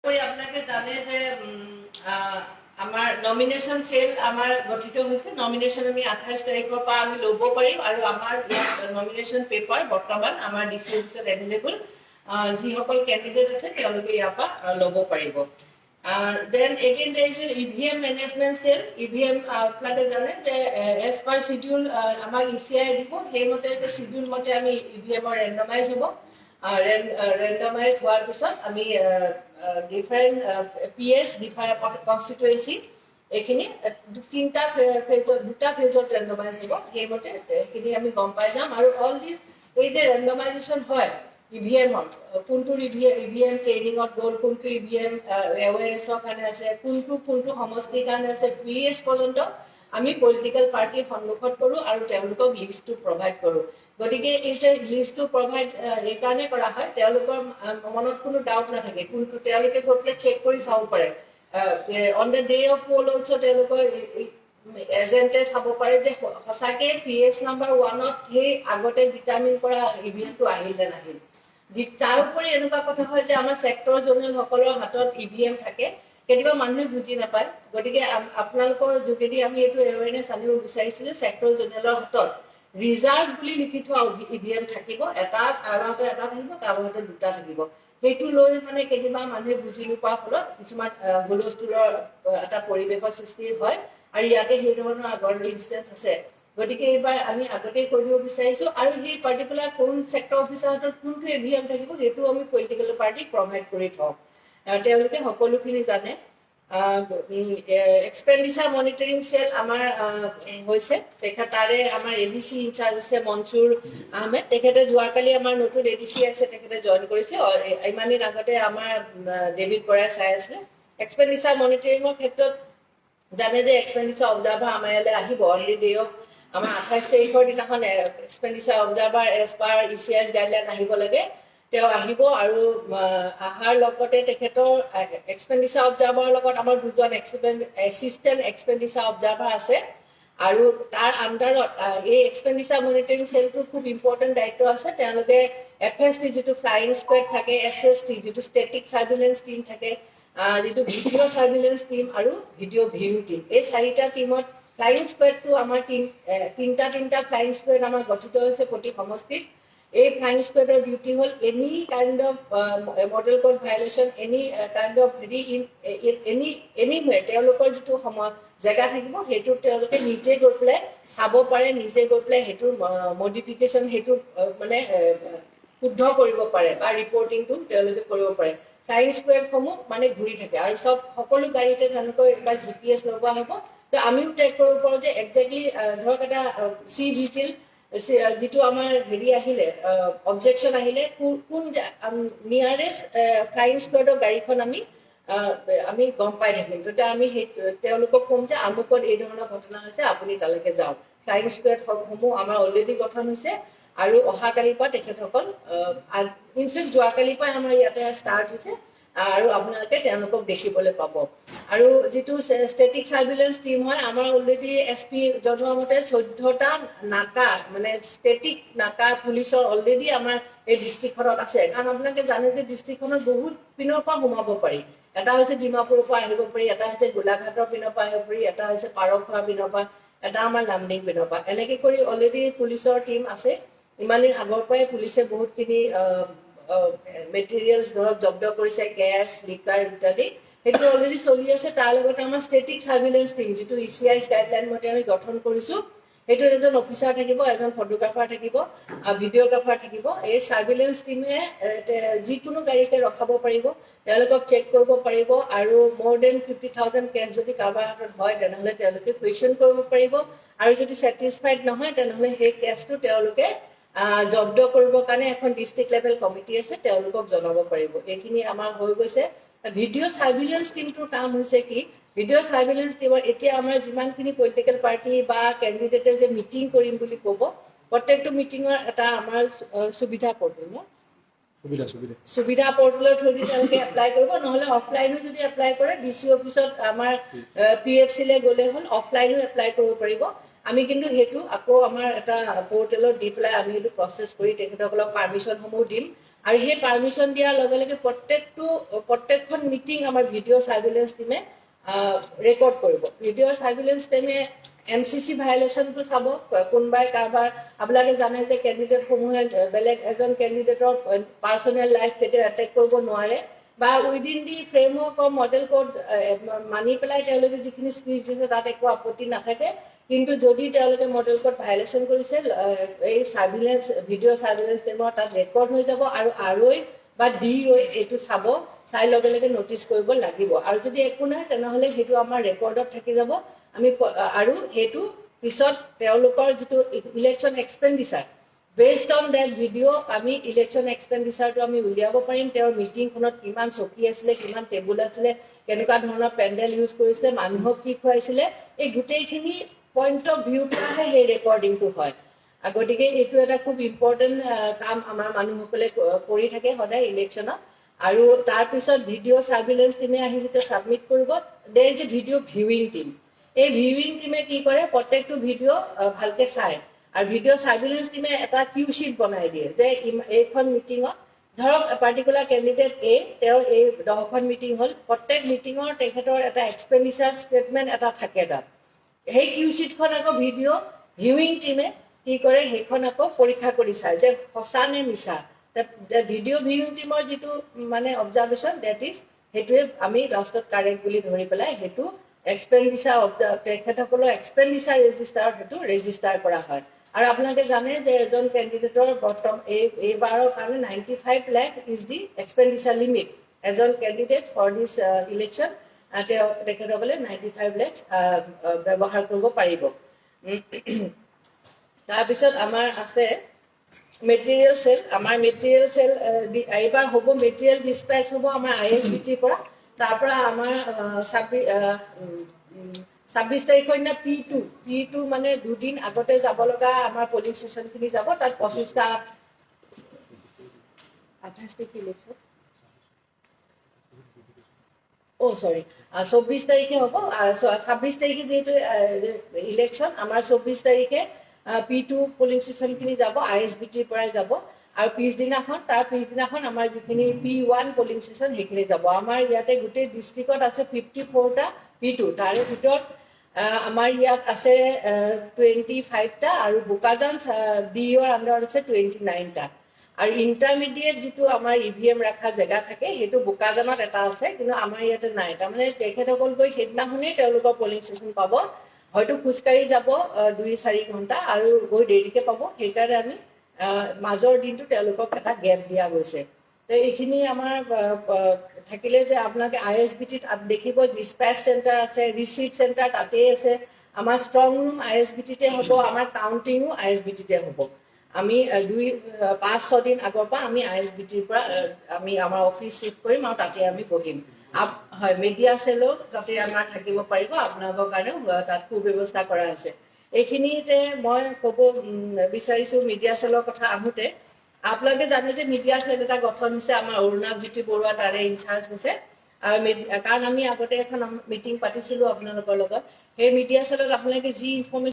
কৰি আপোনালোকে জানে যে আমাৰ নমিনেশ্যন চেল আমাৰ গঠিত হৈছে। নমিনেশ্যন আমি 28 তাৰিখৰ পৰা আমি ল'ব পাৰিম আৰু আমাৰ ইয়াত নমিনেশ্যন পেপাৰ বৰ্তমান আমাৰ ডি চি অফিচত এভেইলেবল। যিসকল কেণ্ডিডেট আছে, তেওঁলোকে ইয়াৰ পৰা ল'ব পাৰিব। Then again there is EVM management cell. EVM আপোনালোকে জানে যে এজ পাৰ চিডিউল আমাক ইচিআই দিব, সেইমতে যে চিডিউল মতে আমি ইভিএমৰ ৰেণ্ডমাইজ হ'ব। ৰেণ্ডমাইজ হোৱাৰ পিছত আমি ডিফাৰেণ্ট পিএছ, ডিফাৰেণ্ট কনষ্টিটুৱেঞ্চি, এইখিনি তিনিটা ফেজত, দুটা ফেজত ৰেণ্ডমাইজ হ'ব। সেইমতে সেইখিনি আমি গম পাই যাম। আৰু অল দিছ এই যে ৰেণ্ডমাইজেশ্যন হয় ইভিএমৰ, কোনটো ইভিএম ট্ৰেইনিঙত গ'ল, কোনটো ইভিএম এৱেৰনেছৰ কাৰণে আছে, কোনটো কোনটো সমষ্টিৰ কাৰণে আছে, পিএছ পৰ্যন্ত আমি পলিটিকেল পাৰ্টিৰ সন্মুখত কৰোঁ আৰু তেওঁলোকক লিষ্টটো প্ৰভাইড কৰোঁ। গতিকে এই যে লিষ্টটো প্ৰভাইড এইকাৰণে কৰা হয়, তেওঁলোকৰ মনত কোনো ডাউট নাথাকে কোনটো, তেওঁলোকে গৈ পেলাই চেক কৰি চাব পাৰে। On the day of poll also তেওঁলোকৰ এজেণ্টে চাব পাৰে যে সঁচাকে পিএছ নাম্বাৰ 1ত সেই আগতে ডিটাৰমিন কৰা ইভিএমটো আহিল নে নাহিল। তাৰোপৰি এনেকুৱা কথা হয় যে আমাৰ ছেক্টৰ জনেলসকলৰ হাতত ইভিএম থাকে, কেতিয়াবা মানুহে বুজি নাপায়। গতিকে আপোনালোকৰ যোগেদি আমি এইটো এৱেৰনেছ আনিব বিচাৰিছো যে ছেক্টৰ জনেলৰ হাতত ৰিজাৰ্ভ বুলি লিখি থোৱা ইভিএম থাকিব। এটা কাৰোবাৰ হাতত এটা থাকিব, কাৰোবাৰ হাতত দুটা থাকিব। সেইটো লৈ মানে কেতিয়াবা মানুহে বুজি নোপোৱাৰ ফলত কিছুমান হুলস্থুলৰ এটা পৰিৱেশৰ সৃষ্টি হয় আৰু ইয়াতে সেই ধৰণৰ আগৰ ইনষ্টেঞ্চ আছে। গতিকে এইবাৰ আমি আগতেই কৈ দিব বিচাৰিছো আৰু সেই পাৰ্টিকুলাৰ কোন ছেক্টৰ অফিচাৰ হাতত কোনটো ইভিএম থাকিব, সেইটো আমি পলিটিকেল পাৰ্টিক প্ৰভাইড কৰি থওঁ। তেওঁলোকে সকলোখিনি জানে। এক্সপেণ্ডিচাৰ মনিটৰিং চেল আমাৰ হৈছে। তাৰে আমাৰ এডিচি ইনচাৰ্জ আছে মনচুৰ আহমেদ। তেখেতে যোৱাকালি আমাৰ নতুন এডিচি আছে, তেখেতে জইন কৰিছে। ইমান দিন আগতে আমাৰ ডেভিড বৰাই চাই আছিলে। এক্সপেণ্ডিচাৰ মনিটৰিঙৰ ক্ষেত্ৰত জানে যে এক্সপেণ্ডিচাৰ অবজাৰ্ভাৰ আমাৰ ইয়ালৈ আহিব অন the day of আমাৰ 28 তাৰিখৰ দিনাখন। Expenditure observer as per ECI's guideline আহিব লাগে। তেওঁ আহিব আৰু অহাৰ লগতে তেখেতৰ এক্সপেণ্ডিচাৰ অবজাৰ্ভাৰৰ লগত আমাৰ দুজন এছিষ্টেণ্ট এক্সপেণ্ডিচাৰ অবজাৰ্ভাৰ আছে আৰু তাৰ আণ্ডাৰত এই এক্সপেণ্ডিচাৰ মনিটৰিং চেলটোৰ খুব ইম্পৰ্টেণ্ট দায়িত্ব আছে। তেওঁলোকে এফএছটি, যিটো ফ্লাইং স্কোৱাড থাকে, এছএছটি, যিটো ষ্টেটিক চাৰ্ভিলেঞ্চ টিম থাকে, যিটো ভিডিঅ' চাৰ্ভিলেঞ্চ টিম আৰু ভিডিঅ' ভিউ টিম, এই চাৰিটা টিমত ফ্লাইং স্কোৱাডটো আমাৰ টিম, তিনিটা তিনিটা ফ্লাইং স্কোৱাড আমাৰ গঠিত হৈছে প্ৰতি সমষ্টিত। এই ফ্লাইং স্কোৱাডৰ ডিউটি হ'ল any kind of model code violation, any kind of হেৰি, ইন এনি এনিৱেৰ তেওঁলোকৰ যিটো সময় জেগা থাকিব, সেইটোত তেওঁলোকে নিজে গৈ পেলাই চাব পাৰে, নিজে গৈ পেলাই সেইটোৰ মডিফিকেশ্যন, সেইটো মানে শুদ্ধ কৰিব পাৰে বা ৰিপৰ্টিংটো তেওঁলোকে কৰিব পাৰে। ফ্লাইং স্কোৱাডসমূহ মানে ঘূৰি থাকে আৰু চব সকলো গাড়ীতে তেওঁলোকৰ এইবাৰ জিপিএছ লগোৱা হ'ব। ত আমিও ট্ৰেক কৰিব পাৰোঁ যে একজেক্টলি ধৰক এটা চি ভিজিল যিটো আমাৰ হেৰি আহিলে, অবজেকশ্যন আহিলে, কোন নিয়াৰেষ্ট ফ্লাইং স্কোৱাডৰ গাড়ীখন আমি গম পাই থাকিম। তেতিয়া আমি সেই তেওঁলোকক ক'ম যে আমুকত এই ধৰণৰ ঘটনা হৈছে, আপুনি তালৈকে যাওক। ফ্লাইং স্কোৱাড সমূহ আমাৰ অলৰেডি গঠন হৈছে আৰু অহাকালিৰ পৰা তেখেতসকল, ইনফেক্ট যোৱাকালিৰ পৰাই আমাৰ ইয়াতে ষ্টাৰ্ট হৈছে আৰু আপোনালোকে তেওঁলোকক দেখিবলৈ পাব। আৰু যিটো ষ্টেটিক চাৰ্ভিলেঞ্চ টিম হয়, আমাৰ অলৰেডি এছপি জনোৱা মতে 14টা নাকা, মানে ষ্টেটিক নাকা পুলিচৰ অলৰেডি আমাৰ এই ডিষ্ট্ৰিক্টখনত আছে। কাৰণ আপোনালোকে জানে যে ডিষ্ট্ৰিক্টখনত বহুত পিনৰ পৰা সোমাব পাৰি। এটা হৈছে ডিমাপুৰৰ পৰা আহিব পাৰি, এটা হৈছে গোলাঘাটৰ পিনৰ পৰা আহিব পাৰি, এটা হৈছে পাৰখোৱাৰ পিনৰ পৰা, এটা আমাৰ লামডিং পিনৰ পৰা। এনেকে কৰি অলৰেডি পুলিচৰ টিম আছে। ইমান দিন আগৰ পৰাই পুলিচে বহুতখিনি মেটেৰিয়েলছ ধৰক জব্দ কৰিছে, কেছ, লিকাৰ ইত্যাদি, সেইটো অলৰেডি চলি আছে। তাৰ লগতে আমাৰ ষ্টেটিক চাৰ্ভিলেঞ্চ টিম, যিটো ইচিআই গাইডলাইন মতে আমি গঠন কৰিছো, সেইটোত এজন অফিচাৰ থাকিব, এজন ফটোগ্ৰাফাৰ থাকিব, ভিডিঅ'গ্ৰাফাৰ থাকিব। এই চাৰ্ভিলেঞ্চ টিমে যিকোনো গাড়ীতে ৰখাব পাৰিব, তেওঁলোকক চেক কৰিব পাৰিব আৰু মোৰ then 50,000 cash যদি কাৰোবাৰ হাতত হয়, তেনেহ'লে তেওঁলোকে কুৱেশ্যন কৰিব পাৰিব আৰু যদি ছেটিছফাইড নহয়, তেনেহ'লে সেই কেছটো তেওঁলোকে জব্দ কৰিবৰ কাৰণে এখন ডিষ্ট্ৰিক্ট লেভেল কমিটি আছে, তেওঁলোকক জনাব পাৰিব। এইখিনি আমাৰ হৈ গৈছে। ভিডিঅ' চাৰ্ভিলেঞ্চ টিমটোৰ কাম হৈছে কি? ভিডিঅ' চাৰ্ভিলেঞ্চ টিমৰ এতিয়া আমাৰ যিমানখিনি পলিটিকেল পাৰ্টি বা কেণ্ডিডেটে যে মিটিং কৰিম বুলি ক'ব, প্ৰত্যেকটো মিটিঙৰ এটা আমাৰ সুবিধা পৰ্টেল ন? সুবিধা, সুবিধা। সুবিধা পৰ্টেলৰ থ্ৰুদি তেওঁলোকে এপ্লাই কৰিব। নহ'লে অফলাইনো যদি এপ্লাই কৰে, ডি চি অফিচত আমাৰ পিএফচিলৈ গ'লে হ'ল, অফলাইনো এপ্লাই কৰিব পাৰিব। আমি কিন্তু সেইটো আকৌ আমাৰ এটা পৰ্টেলত দি পেলাই আমি সেইটো প্ৰচেছ কৰি তেখেতসকলক পাৰ্মিশ্যনসমূহ দিম। আৰু সেই পাৰ্মিশ্যন দিয়াৰ লগে লগে প্ৰত্যেকখন মিটিং আমাৰ ভিডিঅ' চাৰ্ভিলেঞ্চ টিমে ৰেকৰ্ড কৰিব। ভিডিঅ' চাৰ্ভিলেঞ্চ টিমে এমচিচি ভায়লেশ্যনটো চাব, কোনোবাই কাৰোবাৰ, আপোনালোকে জানে যে কেণ্ডিডেটসমূহে বেলেগ এজন কেণ্ডিডেটৰ পাৰ্চনেল লাইফ কেতিয়াও এটেক কৰিব নোৱাৰে, বা within the framework of model code মানি পেলাই তেওঁলোকে যিখিনি স্পীচ দিছে তাত একো আপত্তি নাথাকে। কিন্তু যদি তেওঁলোকে মডেল কোড ভায়লেশ্যন কৰিছে, এই ভিডিঅ' চাৰ্ভিলেঞ্চ টিমৰ তাত ৰেকৰ্ড হৈ যাব আৰু আৰ অ' বা ডি অ' এইটো চাব, চাই লগে লগে নটিচ কৰিব লাগিব। আৰু যদি একো নাই তেনেহ'লে সেইটো আমাৰ ৰেকৰ্ডত থাকি যাব। আমি আৰু সেইটো পিছত তেওঁলোকৰ যিটো election expenditure, based on that video আমি ইলেকশ্যন এক্সপেণ্ডিচাৰটো আমি উলিয়াব পাৰিম। তেওঁৰ মিটিংখনত কিমান চকী আছিলে, কিমান টেবুল আছিলে, কেনেকুৱা ধৰণৰ পেণ্ডেল ইউজ কৰিছিলে, মানুহক কি খুৱাইছিলে, এই গোটেইখিনি পইণ্ট অফ ভিউৰ পৰাহে সেই ৰেকৰ্ডিংটো হয়। গতিকে এইটো এটা খুব ইম্পৰ্টেণ্ট কাম আমাৰ মানুহসকলে কৰি থাকে সদায় ইলেকশ্যনত। আৰু তাৰপিছত ভিডিঅ' চাৰ্ভিলেঞ্চ টিমে আহি যেতিয়া ছাবমিট কৰিব, there is a video viewing team। এই ভিউইং টিমে কি কৰে, প্ৰত্যেকটো ভিডিঅ' ভালকে চায় আৰু ভিডিঅ' চাৰ্ভিলেঞ্চ টিমে এটা কিউ শ্বীট বনাই দিয়ে যে এইখন মিটিঙত ধৰক পাৰ্টিকুলাৰ কেণ্ডিডেট এ, তেওঁৰ এই 10খন মিটিং হ'ল, প্ৰত্যেক মিটিঙৰ তেখেতৰ এটা এক্সপেণ্ডিচাৰ ষ্টেটমেণ্ট এটা থাকে তাত। সেই কিউ শ্বীটখন আকৌ ভিডিঅ' ভিউইং টিমে কি কৰে, সেইখন আকৌ পৰীক্ষা কৰি চায় যে সঁচা নে মিছা। ভিডিঅ' ভিউইং টিমৰ যিটো মানে অবজাৰ্ভেশ্যন, that is সেইটোৱে আমি লাষ্টত কাৰেক্ট বুলি ধৰি পেলাই সেইটো এক্সপেণ্ডিচাৰ অফ the তেখেতসকলৰ এক্সপেণ্ডিচাৰ ৰেজিষ্টাৰত সেইটো ৰেজিষ্টাৰ কৰা হয়। আৰু আপোনালোকে জানে যে এজন কেণ্ডিডেটৰ বৰ্তমান এইবাৰৰ কাৰণে 95 lakh is the expenditure limit। এজন কেণ্ডিডেট ফৰ দিছ ইলেকশ্যন তেওঁ তেখেতসকলে 95 লেক্স ব্যৱহাৰ কৰিব পাৰিব। তাৰপিছত আমাৰ আছে মেটেৰিয়েল চেল। আমাৰ মেটেৰিয়েল চেল এইবাৰ হ'ব, মেটেৰিয়েল ডিছপেচ হ'ব আমাৰ আইএছবিটিৰ পৰা। তাৰ পৰা আমাৰ 26 তাৰিখৰ দিনা পি টু মানে দুদিন আগতে যাব লগা আমাৰ পলিং ষ্টেচনখিনি যাব। তাত 25টা, 28 তাৰিখ ইলেকশ্যন, অ' চৰি, 24 তাৰিখে হ'ব। 26 তাৰিখে যিহেতু ইলেকশ্যন, আমাৰ 24 তাৰিখে পি টু পলিং ষ্টেচনখিনি যাব, আইএছবিটিৰ পৰাই যাব। আৰু পিছদিনাখন, তাৰ পিছদিনাখন আমাৰ যিখিনি পি ওৱান পলিং ষ্টেচন সেইখিনি যাব। আমাৰ ইয়াতে গোটেই ডিষ্ট্ৰিক্টত আছে 54টা পি টু, তাৰে ভিতৰত আমাৰ ইয়াত আছে 25টা আৰু বোকাজান ডি অ'ৰ আণ্ডাৰত আছে 29টা। আৰু ইণ্টাৰমিডিয়েট যিটো আমাৰ ইভিএম ৰখা জেগা থাকে, সেইটো বোকাজানত এটা আছে, কিন্তু আমাৰ ইয়াতে নাই। তাৰমানে তেখেতসকল গৈ সেইদিনাখনেই তেওঁলোকৰ পলিং ষ্টেচন পাব, হয়তো খোজকাঢ়ি যাব 2-4 ঘণ্টা আৰু গৈ দেৰিকে পাব। সেইকাৰণে আমি মাজৰ দিনটো তেওঁলোকক এটা গেপ দিয়া গৈছে। তো এইখিনি আমাৰ থাকিলে যে আপোনালোকে আইএছবিটিত দেখিব ডিছপেচ চেণ্টাৰ আছে, ৰিচিভ চেণ্টাৰ তাতেই আছে। আমাৰ ষ্ট্ৰং ৰুম আইএছবিটিতে হ'ব, আমাৰ কাউণ্টিঙো আইএছবিটিতে হ'ব। আমি 2, 5, 6 দিন আগৰ পৰা আমি আইএছবিটিৰ পৰা আমি আমাৰ অফিচ চিফ্ট কৰিম আৰু তাতে আমি বহিম। হয়, মিডিয়া চেলো তাতে আমাৰ থাকিব পাৰিব, আপোনালোকৰ কাৰণেও তাত সুব্যৱস্থা কৰা আছে। এইখিনিতে মই ক'ব বিচাৰিছো, মিডিয়া চেলৰ কথা আহোঁতে আপোনালোকে জানে যে মিডিয়া চেল এটা গঠন হৈছে, আমাৰ অৰুণাভ জ্যোতি বৰুৱা তাৰে ইনচাৰ্জ হৈছে। আৰু কাৰণ আমি আগতে এখন মিটিং পাতিছিলো আপোনালোকৰ লগত, সেই মিডিয়া চেলত আপোনালোকে যি ইনফৰ্মেশ্যন